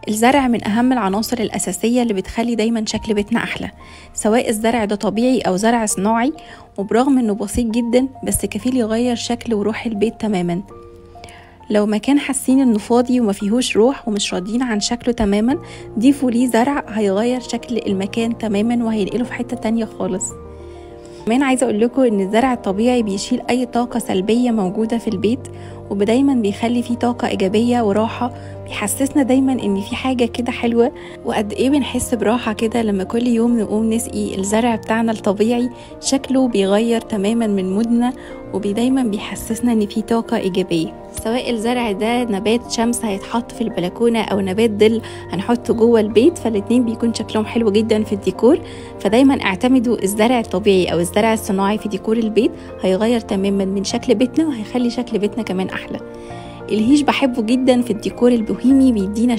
الزرع من أهم العناصر الأساسية اللي بتخلي دايما شكل بيتنا أحلى، سواء الزرع ده طبيعي أو زرع صناعي، وبرغم إنه بسيط جدا بس كفيل يغير شكل وروح البيت تماما. لو مكان حاسين إنه فاضي وما فيهوش روح ومش راضيين عن شكله تماما، ضيفوا ليه زرع هيغير شكل المكان تماما وهينقله في حتة تانية خالص. كمان عايزة أقول لكم إن الزرع الطبيعي بيشيل أي طاقة سلبية موجودة في البيت، ودايما بيخلي فيه طاقة إيجابية وراحة، بيحسسنا دايما إن في حاجة كده حلوة. وقد إيه بنحس براحة كده لما كل يوم نقوم نسقي الزرع بتاعنا الطبيعي، شكله بيغير تماما من مودنا ودايما بيحسسنا إن في طاقة إيجابية. سواء الزرع ده نبات شمس هيتحط في البلكونة أو نبات ظل هنحطه جوه البيت، فالاتنين بيكون شكلهم حلو جدا في الديكور. فدايما اعتمدوا الزرع الطبيعي أو الزرع الصناعي في ديكور البيت، هيغير تماما من شكل بيتنا وهيخلي شكل بيتنا كمان أحلى. الهيش بحبه جدا في الديكور البوهيمي، بيدينا